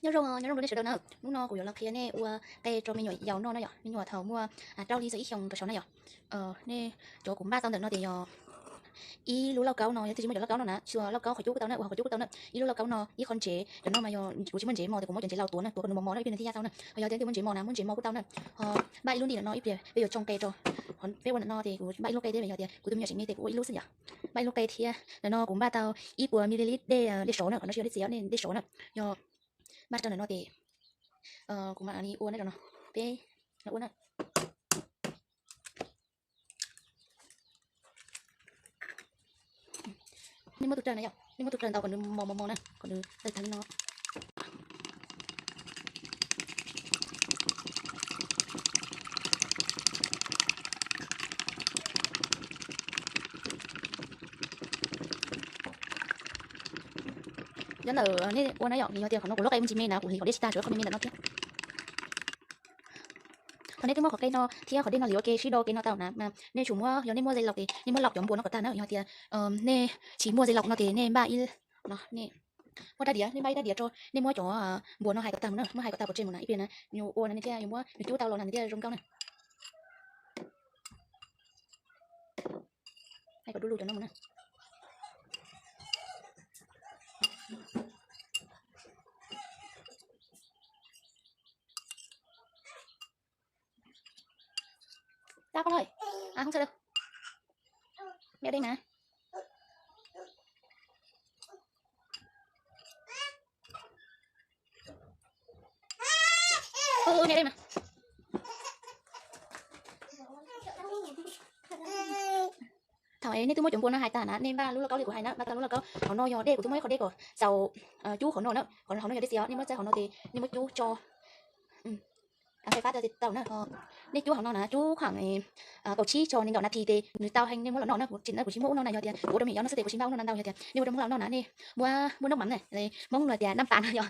Nyob zoo, nyob zoo rau nej sawv daws na. Hnub no kuv yuav los qhia nej ua qe rau me nyuam yaus noj na yom, me nyuam thaum muaj rau li txog ib xyoos rau saud na yom. Nej, cov kuv npaj tau ntawm no tias yog ib lub lauj kaub no, yog tias tsis muaj cov lauj kaub no na, tsuas lauj kaub qhov cub kuj tau na, uas qhov cub kuj tau na. Ib lub lauj kaub no, ib qho ntsev, cov no mas yog kuv tsis muaj ntsev laus tuav na, kuv muaj cov ntsev mos mos na, ib pliag nws thiaj yaj tau na. Ho yog tias nej muaj ntsev mos na, muaj ntsev mos kuj tau na. Ho npaj ib lub ntim no ib pliag peb yuav tsoo qe rau. Peb ua ntawm no ces kuv npaj ib lub qe thiab, yog tias kuv tus me nyuam tseem me ces kuv ua ib lub xwb yom. Npaj ib lub qe thiab, ntawm no kuv npaj tau ib puas mililitr dej, dej sov na, qhov no tsis yog dej txias, dej sov na. Yog npaj rau ntawm no ces kuv mam li ua nej rau no, peb ua na. Nej muab tus raws na yom, nej muab tus raws ntau kom nws mos mos mos na, kom nws tawg tag li no. Cov ntawm nej ua na yom, yog tias qhov no kuv lub qe muaj ntsis me na, kuv hliv qhov dej tsis tag, tsuas yog qhov me me ntawm no thiab. Thaum nej twb muab qhov qe no thiab qhov dej no hliv ua ke sib do ke no tau na, nej tsum muab, yog nej muaj dej laus ces nej muab lom cov npua no kom tag na, yog tias nej tsis muaj dej laus no ces nej npaj ib, no nej muab rab diav, nej npaj ib rab diav rau, nej muab cov npua no hais kom tag mus na, muab hais kom tag pov tseg mus na, ib pliag na nws ua no nej thiaj yuav muab nws cub tau los na nws thiaj zoo nkauj na. Hais kom du lug cov no mus na. Tau koj lawm. Không sao đâu. Mẹ ở đây mà. Ừ, ừ, mẹ ở đây mà. Thaum nej twb muab cov npua no hais tag na, nej npaj lub lauj kaub li kuv hais na, npaj tau lub lauj kaub. Qhov no yog dej, kuv twb muab ib qho dej kom xaus cub qhov no na, qhov no yog dej txias, nej muab txawb qhov no ces nej muab cub tso. Fais fab tau na, nej cub qhov no na, cub khoảng kaum tsib txog nees nkaum nas this ces nws tau heev nej muab los noj na. Kuv tseem, kuv tsis muaj ub no na, yog tias kuv ua rau me nyuam yaus noj xwb ces kuv tsis npaj ub no na ntau, yog tias nej ua rau Hmoob laus noj na, nej muab, muab noj mas na, Hmoob los tias naj pas no yog